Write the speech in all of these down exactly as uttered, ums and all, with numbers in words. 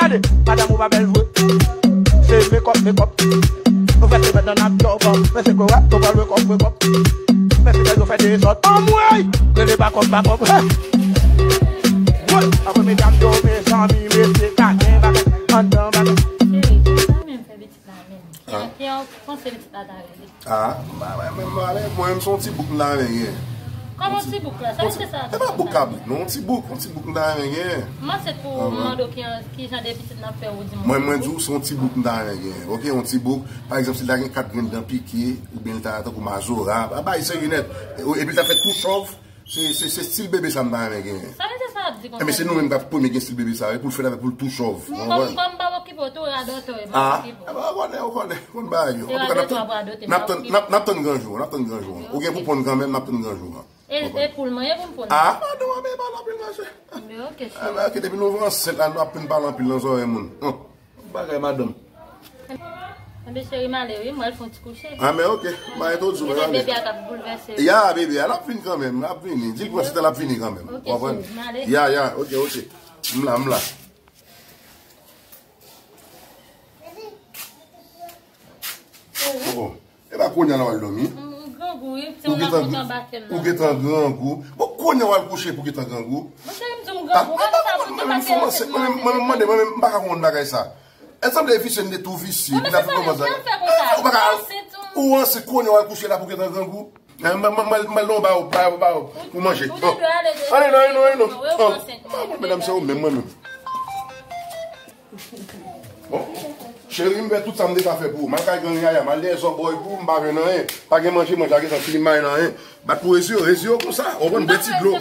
Gade, madanm ou pa bèl vre. Se mekòp, mekòp. Nou fè semèn nan n ap dòkò. Men se kò rap, nou pral wekòp, wekòp. Men se kè nou fè dezòd. Anmwey! Rele bakòp, bakòp. Hey! Woy! Anmwey, medam yo, mezanmi, mesye, ka gen bagay. Anndan bagay. Cheri, sa menm fè pitit la menm. Ki an, ki an panse pitit la ta rele? Ah, mwen menm se yon ti bouk m ta renmen gen. Kòman ti bouk la? Sa se sa. E pa bouk kabrit, non, yon ti bouk, yon ti bouk m ta renmen gen. M ansent pou mande w ki, ki jan de pitit n ap fè, ou di m. Mwen, mwen di w, se yon ti bouk m ta renmen gen. Ok, yon ti bouk, pa egzanp, si l ta gen kat grenn dan pike, oubyen l ta tankou mazora, a bay seri nèt. Epi l ta fèt tou chòv, se, se, se stil bebe sa m ta renmen gen. Sa vle di sa ap di konsa? Enben, se nou menm k ap premye gen stil bebe sa, wi, pou l fèt avèk pou l tou chòv. Ou konprann? Kòm m pa okipe w, tou radòtè, m pa okipe w. Ah, ou konnen, ou konnen, ou konn bagay yo. An tou ka, n ap tann, n ap tann, n ap, n ap tann gran jou, n ap tann gran jou. Ou gen pou ponn kanmenm, n ap tann gran jou an. E, e pou l manyen pou m ponn? Ah, padon, anben, pa nan anpil, mèsi. Anben, ok, cheri. Anben, ok, depi nou ansent la, nou ap fin pale anpil nan zòrèy moun. Hum, bagay madanm. Anben, cheri, m ale, wi, m al fè yon ti kouche. Anben, ok, m al tou di w, m ale. Bebe a k ap boulvèse. Ya, bebe a, l ap vin kanmenm, l ap vini. Di l pran ti tan, l ap vini kanmenm. Ok, cheri, m ale. Ya, ya, ok, ok. M la, m la. Oh, oh. E pa kounye a la w al dòmi? M grangou, wi. Se yon lafontan batèm nan. Ou gentan grangou. Bon, kounye a w al kouche pou gentan grangou. Monchè, m di w m grangou. Mwen menm, mwen menm, mwen menm, m pa ka konprann bagay sa. E sanble visye, m te tou visye. Epi n ap fè konsa. Ou pa ka, ou ansent, kounye a w al kouche la pou gentan grangou. Mwen, mwen, mwen, mwen, mwen, ba w, ba w, ba w, pou manje. Ale non, ale non, ale non. Mwen, medam, se ou menm, mwen menm. Bon, cheri, m fè tout sa m te ka fè pou ou. M al kay gran yaya, m al dèyè zòbòy pou ou, m pa jwenn anyen. Pa gen manje, manje a gentan fini, m pa jwenn anyen. Bat pou rezi yo, rezi yo konsa. Ou konprann, bwè ti dlo.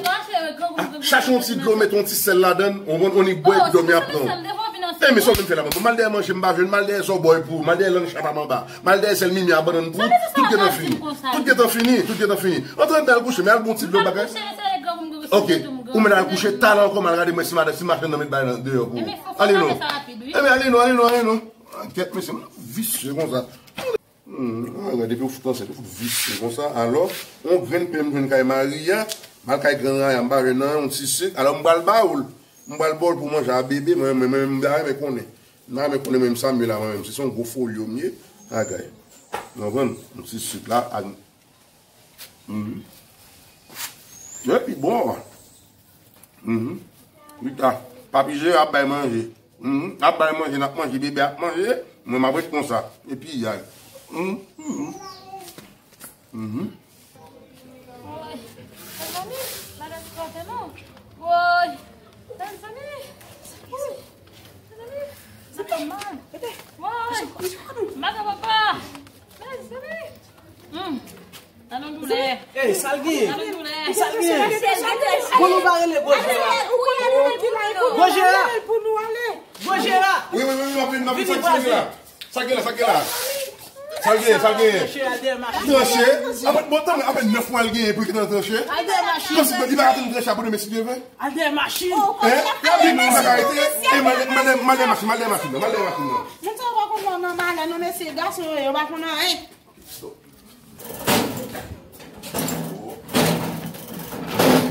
Chache yon ti dlo, mete yon ti sèl ladan l, ou konprann, ou ni bwè epi dòmi ap pran ou. E men sa w vin fè la, mwen. M al dèyè manje, m pa jwenn, m al dèyè zòbòy pou ou, m al dèyè lann chapam anba. M al dèyè sèl mimi a, bannann pou ou. Tout gentan fini. Tout gentan fini, tout gentan fini. Antre anndan al kouche, men al gon ti dlo bagay. Ok, ou mèt al kouche, talè ankò m al gade mwen si madanm, si machann nan met bagay nan deyò pou ou. Ale non. Ebyen, ale non, ale non, ale non. Kèt, mesye, m visye konsa. Hmm, ah, depi ou fout ansent, ou fout visye konsa. Alò, yon grenn pen m jwenn kay Maria, m al kay gran yaya, m pa jwenn nan yon ti sik. Alò, m pral ba ou l. M pral ba w l pou manje a bebe, mwen, mwen, mwen, m ta renmen konnen. M ta renmen konnen mwen menm sa m ye la, mwen menm. Si se yon gwo folyo m ye, agay. Ou konprann? Yon ti sik la, ak Mhm. Epi bon. Mhm. Rita, papi Jera ap bay manje. Mhm. Ap bay manje, n ap manje, bebe ap manje. Mwen m ap ret konsa. Epi yay. Mhm. Mhm. Mhm. Woy, mezanmi, bagay sa pa fè non. Woy, mezanmi. Woy, mezanmi, sa fè mal. Woy, maga papa. Mezanmi. Hmm. Nan yon doulè. Ey, sa l genyen? Nan yon doulè. Sa l genyen? Bon, nou pa rele Gwo Jera. Gwo Jera. Gwo Jera. Wi, wi, wi, wi, m ap vin, m ap vin, sa k gen la? Sa k gen la, sa k gen la? Sa l genyen, sa l genyen? Tranche. Apre, bon, tann, apre nèf mwa l genyen pou l gentan tranche. Kòmsi li pa ka tann tranche a pou demen si Dye vle. Al dèyè machin. Hein? Li menm pa ka rete. E m al, m al, m al dèyè machin, m al dèyè machin nan, m al dèyè machin nan. Moun sa yo pa konn nan malè non, mesye, gason yo ye, yo pa konn anyen.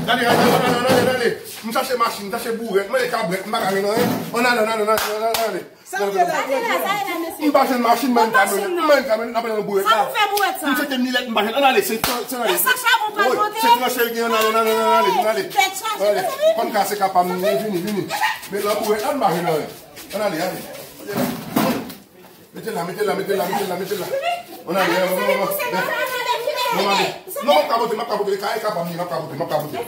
Gade, gade, gade, gade, gade. M chache machin, m chache bourèt, m ale kabrèt, m pa ka jwenn anyen. Ann ale, ann ale, ann ale, ann ale, ann ale. Sa w fè la, Gwo Jera? M pa jwenn machin, mwen m ka mennen, mwen m ka mennen, n ap nan bourèt la. Sa pou fè bourèt sa? M cheke milèt, m pa jwenn, ann ale, se, se, se, ann ale. Woy, se tranche l gen, ann ale, ann ale, ann ale, ann ale. Ann ale. Kòn kase ka pa m, vini, vini. Men nan bourèt la, m pa jwenn anyen. Ann ale, ale. Mete la, mete la, mete la, mete la, mete la. Ann ale, ale, ale, ale. Non, m ap kapote, m ap kapote, e ka, e ka pa m ye, m ap kapote, m ap kapote. M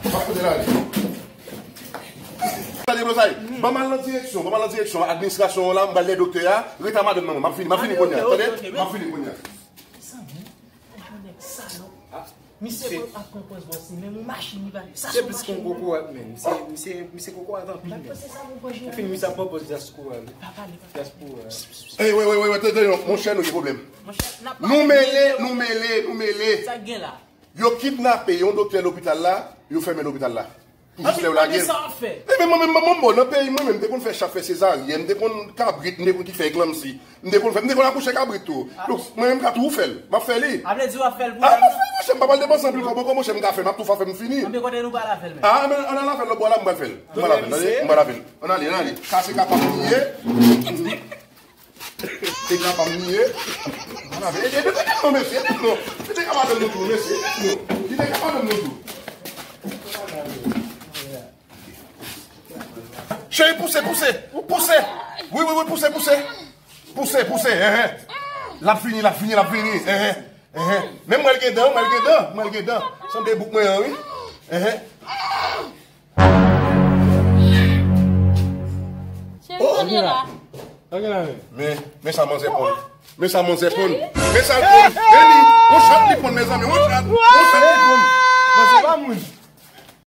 ap kapote la, ale. Tande, Blozay, ban m al nan direksyon, ban m al nan direksyon administrasyon an la, m pral dèyè doktè a, ret a madanm nan, m ap vini, m ap vini kounye a, tande? M ap vini kounye a. Mezanmi, nèg salòp. Misye ap pran pòz bòs li, menm yon machin li pa gen. Se plis ke yon kokorat menm. Misye, misye, misye kokorat anpil menm. Anfen, misye ap pran pòz dyaspora wi. Dyaspora. Ey, wi, wi, wi, wi, tande, tande, monchè, nou gen pwoblèm. Nou mele, nou mele, nou mele. Sa k gen la? Yo kidnape yon doktè lopital la, yo fèmen lopital la. Jis lè w lage l. Sa w ap fè? Ebyen, mwen menm, mwen, mwen, bon, nan peyi mwen menm, m te konn fè chak, fè sezaryèn, m te konn kabrit, m te konn ki fè eklanmsi, m te konn fè, m te konn akouche kabrit tou. Donk, mwen menm, m ka tou fè l. M ap fè li. A vle di w ap fè l pou... A, m ap fè l, monchè, m pa pral depanse anpil kòb ankò, monchè, m ka fè, m ap tou fè m fini. Anben, kote nou pral avè l menm? A, men, ann al avè l lòt bò la, m pral fè l. M pral avè l, tande, m pral avè l. Ann ale, ann ale. Kase ka pa m ye. Te ka pa m ye. Ann avè l. E, e, e, e, non, mesye, e, non. Li te ka pa tann nou tou, mesye, e, non. Li te ka pa tann nou tou. Cheri, pouse, pouse, pouse. Wi, wi, wi, pouse, pouse. Pouse, pouse, enhen. L ap vini, l ap vini, l ap vini, enhen, enhen. Men mwen l gen dan, mwen l gen dan, mwen l gen dan. Sanble bouk mwen an, wi. Enhen. Cheri, oh, kote la? Ok, la, men. Men, men sa manzè ponn. Men sa manzè ponn. Men sa l ponn. Men li, yon chat li ponn, mezanmi, yon chat. Yon chat li ponn. Bon, se pa moun.